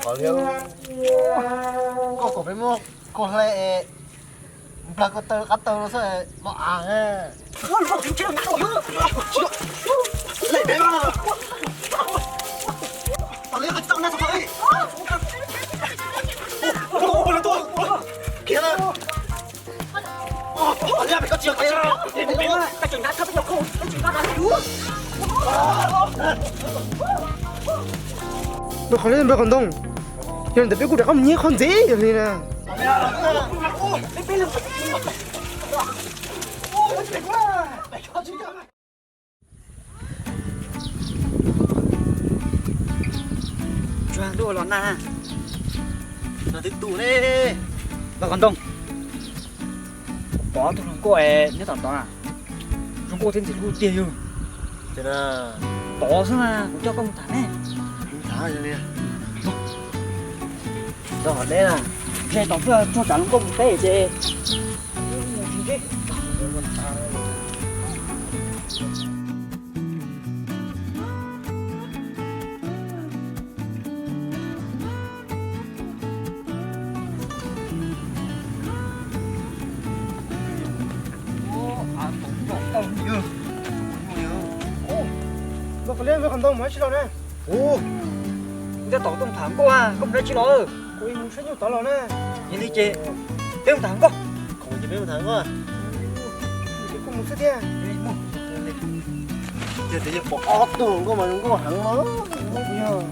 Qhov li, koj kom peb muab koj hle es nplag koj taw qab taw no xwb no a. Npawg Qhov Liab, npawg Qhov Ntoo, yog li ntawd peb kuj rov qab mus nyiag qhov ntxiv yog li na. Tsuag ntuj los nag, nag twb tu ne. Npawg Qhov Ntoo, pom ob tug hluas nkauj nyob tom tod na, zoo nkauj thiab ntxim hlub tiag yog. Tod xwb mas kuv coj koj mus tham ne. Tau hov deb na, ntshe tom tuaj tsuag tsam hluas nkauj mus teb ces. Npawg Qhov Liab, npawg Qhov Ntoo, mus tsis los na. Ub, nyob tom tuaj tham nkauj, koj mus dab tsi los? Kuv mus saib nyuj tod los na. Yog li ces peb mus tham nkauj. Kuv ces peb mus tham nkauj. Ces kuv mus xwb thiab. Ces twb yog pom ob tug hluas nkauj mas zoo nkauj heev no. Yog.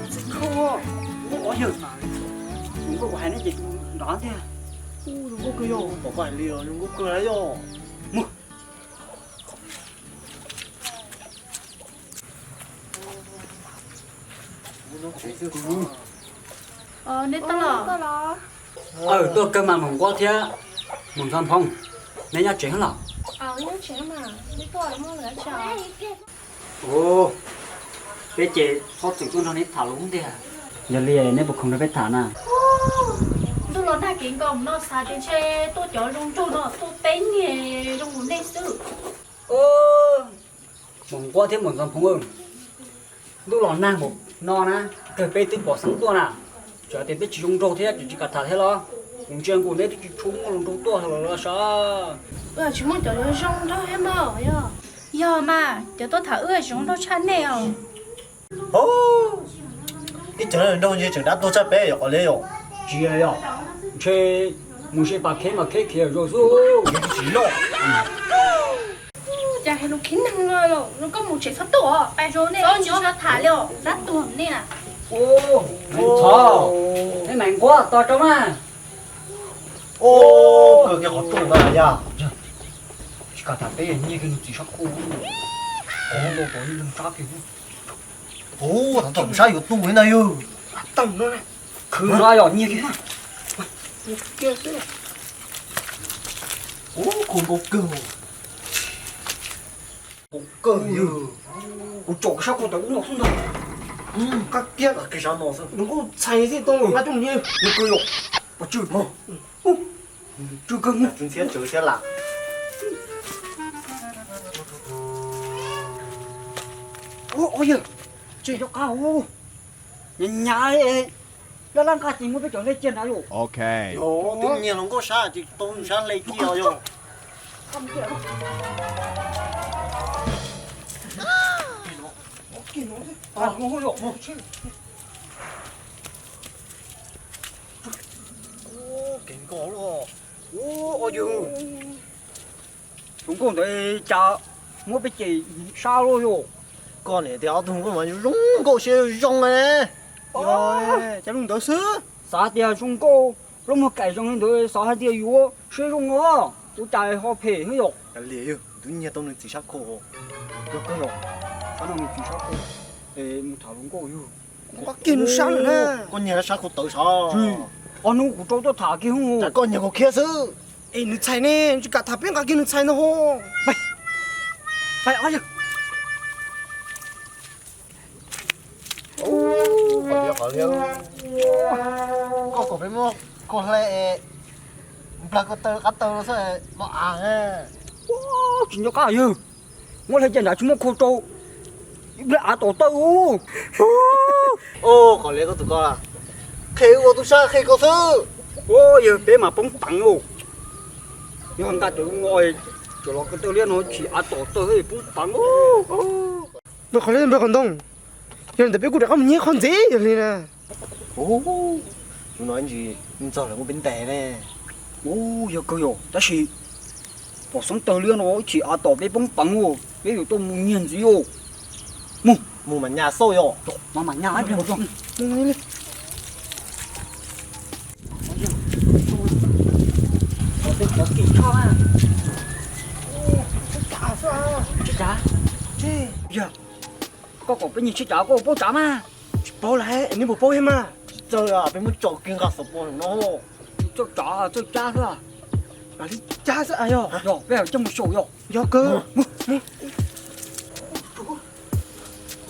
Txiv khau, ua yawg mas, zoo nkauj kuv hais ne ces tus nrov tiag. Zoo nkauj kawg yog, pom koj hais li los zoo nkauj kawg na yog. Mus. Nej tuaj los? Aw, tuaj kawg mas Maum Nquab thiab Maum Ntxhov Nphoo, neb nyob tsev los? Ua, peb ces txhob txwm tuaj nrog neb tham lus tiag. Yog li neb puas khoom nrog peb tham na? Ntuj los nag kev nkaus no xav tias ntshe tuaj cov zoo nraug no tuaj peb niag zoo mus nej xwb. Maum Nquab thiab Maum Ntxhov Nphoo, ntuj los nag npaum no na, kawg peb twb pom xeeb tuaj na. Txawm tias peb tsis zoo nraug thiab tsis kam tham thiab los, kuv ntsia nkaus neb twb tsis tshua muaj hluas nraug tuaj los los sav. Tsis muaj cov zoo nraug thiab mas yog. Yog mas, cov tuaj tham wb zoo nraug tshaj nej os. Ib cov nraug ntshe tseem dab tuag tshaj peb yom, Qhov Liab yom. Tsis yog, ntshe mus se pas kheb mas kheb khiav zaum xwb. Tsis loj. Cas hais lus khib neeg no los, koj mus tsev txhob tuaj, pais zoo nej tsis tshua tham li os, dab tuag nej na. Thov, nej Maum Nquab tos rau na. Kawg kiag qhov rooj ntawd yog. Tsis kam tham peb nyiag kiag nws txiv sab khau. Ov, tau tau nws sab kiag. Ov, thaum thaum sab yuav tu li na yog. Tau no, khwv no yog nyiag kiag. Ov, khau nkaus kawg. Nkaus kawg yog. Kuv tsom kiag sab khau tawm ub no xwb ntag. Qab kiag, nws kuj txhais xwb tau nqa tuaj nyiag. Nws kawg yog. Pov tswj mog. Tsw kawg, tsw ntxhiab tsw ntxhiab lam. Ua, ua yawg, tsis nco qab ua. Nyab nyab, laj laj nqa ces muab peb cov hle cia nrad yom. Twb nyiag hluas nkauj sab ces tau sab hle cia yom. Kev nkaus los. Ua, ua yawg, hluas nkauj ntawd cas muab peb cem sab luaj yom. Koj niam tias ob tug hluas nkauj mas zoo nkauj siab zoo zoo ne. Cas zoo ntawd xwb. Xav tias zoo nkauj, lub muag kaim zoo li ntawd xav hais tias yuav siab zoo os. Ua cas ho phem thiab yom. Cas liam yog, twb nyiag tau nws txiv sab khau. Yog koj yog, koj nyiag nws txiv sab khau, es mus tham hluas nkauj yog. Koj kiag nws sab lawm na. Koj nyiag sab khau tawv sav. Ob hnub kuv rau tuaj tham kiag hos. Cas koj nyiag kuv khiab xwb. Es nws txhais ne, tsis kam tham peb nqa kiag nws txhais ntag hos. Pais, pais ob yawg. Ua, qhov tias Koj kom peb muab kua hle es nplawg ko taw qab taw no xwb, mos av. Tsis nco qab yog muab hle ces nrad tsis muaj khau rau, ib pliag av tom taw. Qhov liab koj tus koj, qhia ua tub sab qhia koj xwb. Yog peb mas poob peev os. Yog nqa cov no, cov los ko taw liab no tsis av tom taw poob peev. Npawg qhov liab, npawg qhov ntoo, yog li ntawd peb kuj rov qab mus nyiag qhov ntxiv yog li na. Tus no ntsis ntxog lawv muaj peb ntes ne. Ub, yog kawg yog, tab sis pom xeeb tawg liab no ib chim av tom peb poob peev, peb yuav tuaj mus nyiag ntxiv os. Mus, mus mas nyas xauj yog. Mas mas nyas ib pliag. Yog koj kom peb nyiag tsheb tsav koj paub tsav mas. Tsis paub lawm, nej puas paub thiab mas? Tsis txawj, peb muab tso kiag nqa xov pos no. Txawj tsav txawj cab xwb. Mam li cab xwb yog. Yog peb coj mus xyaum yog. Yog kawg.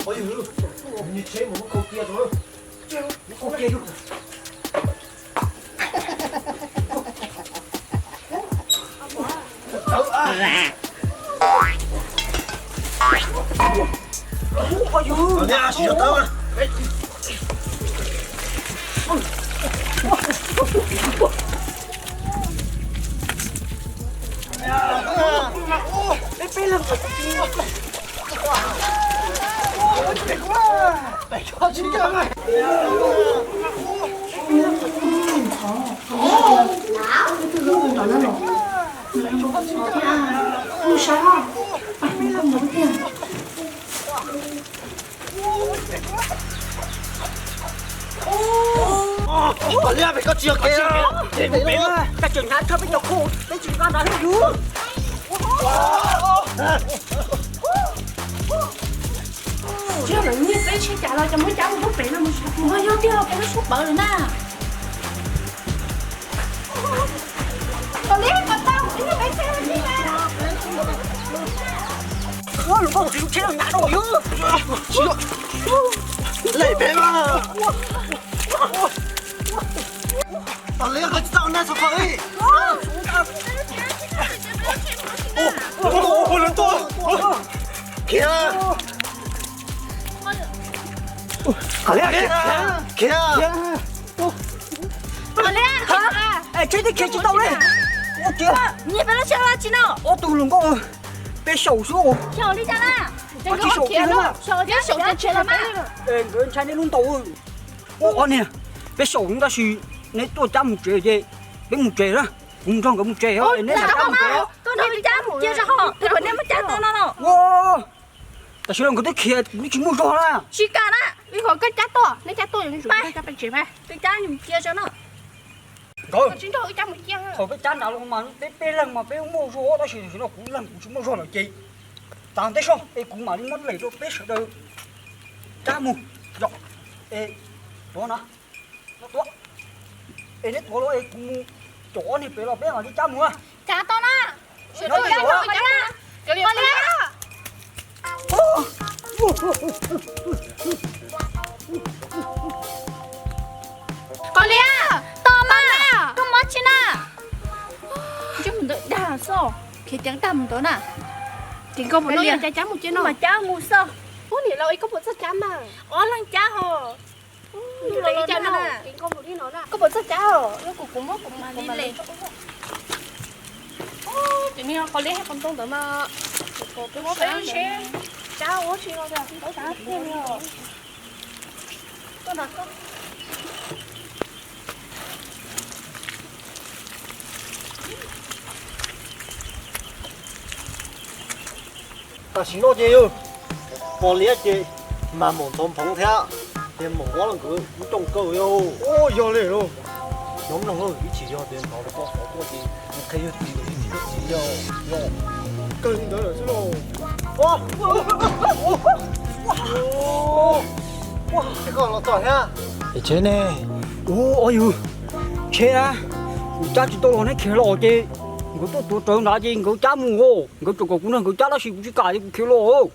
Koj tseem hnav tshaj peb cov khau, peb tsis nqa nrad lub yus. Tsis yog lawv nyiag peb tsheb cav los cov muab cab mus lub pem no mus, mus ho yog tiag los peb lub suab pawv lawm na. Ua lus koj txiv lub tsheb los nyav rau yus. Lej peb mas. Ua li koj tsis tau nag txog qhov li. Khiav. Khiav. Tsheb twb khiav tsis tau li. Ua kiag. Ob tug hluas nkauj, peb xyaum xwb. Nkawd ntshai nej lub ntaus. Ua ob niag, peb xyaum tab sis neb tuaj cab mus tsev ces peb mus tsev na. Kuv nrog nkawd mus tsev, neb mam cab mus tsev. Tam sim no nkawd twb khiav, kuv twb tsis muaj zog na. Tsis kam na, ib qhov koj cab tuaj, neb cab tuaj, nkawd, thaum peb cab nrad los mas peb peb leeg mas peb muaj zog, tab sis tam sim no kuv ib leeg kuv tsis muaj zog lawm ces tag ntej soj es kuv mam li muab lem rau peb sawv daws cab mus. Yog es tuav no, no tuav, es neb tuav los es kuv mus caum ob niag pem los peb mam li cab mus. Cab tau na. Qos liab, tos mas, koj mob tsi na? Ntsej muag ntawd dag xwb, khiav ceev tag mus ntawd na. Ces koj puas cab mus ces no mas cab mus xwb. Ub, niam laus, koj puas txawj cab mas? Ob leeg cab hos. Koj puas txawj cab os? Ces nws qos liab thiab qos ntoo ntawd mas, peb muab peb seb cab ua tsi no tiag. Tam sim no ces yog pom liab ces mas maum ntxhov nphoov thiab, ces maum vab los nkawd ub rooj kaw yog. Yog li lauj. Nyob mloog lauj, ib chim yog tias hnov lawv poj xov tuaj ces nws qhia yog txiv los yog tsis yog txiv yog. Kawg li ntawd lawm xwb lauj. Tsheb koj los txog thiab. Tsheb ne? Ub, ob yus, tsheb na, kuv cab tsis tau los neb khiav los ces Nkawd tuaj tuav rawv nrad ces nkawd cab mus os. Nkawd tseem kom kuv nrog nkawd cab tab sis kuv tsis kam ces kuv khiav los.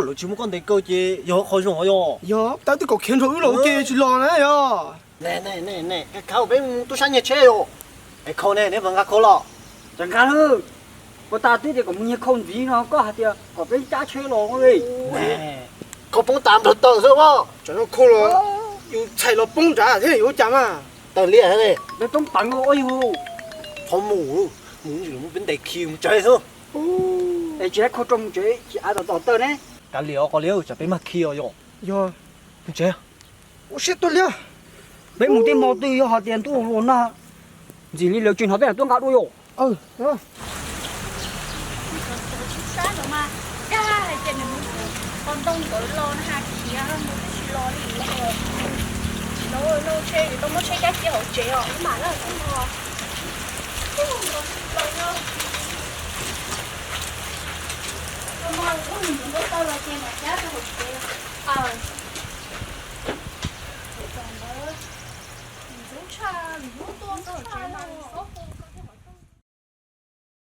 Lawv tsis muab koj ntes kaw ces yog qhov zoo yog. Yog tab twb kom khiav nrog wb los ua ke tsis los na yog. Khav, peb mus tub sab nyiag tsheb yom. Es khau ne, neb puas nqa khau los? Tsis nqa lawm. Puas tas twb tias kom mus nyiag khau ntxiv no koj hais tias kom peb cab tsheb los li. Khau poob tas nrog tawm xwb as. Tsam no khau los yus txhais los poob nrad thiab yuav ua cas mas. Tawm liam li. Peb poob peev ua yus. Qhov mus, mus ntsis los muab peb ntes khi mus tsev xwb. Es tsis hais khau rau mus tsev tsis av tom tom tawm ne. Kav liam os, qhov liam tsam peb mag khi os yom. Yog. Mus tsev. Ua siab tuag liab. Peb mus tej hmo twg yog hais tias ntuj los nag ntxim li lawv tsis hnov peb tuaj nqa dua yom. Sab no mas dag hais tias nws mus qhov ntoo ntawd los na has khiav mus twb tsis los li. Ntshe yus tau muab tsheb cab cia hauv tsev os, ib mam lawm xwb no. Los yog no mus ntawd tau los ces mam cab rau hauv tsev. Ntxub tshaj, ntxub tuaj rau hauv tsev mas xob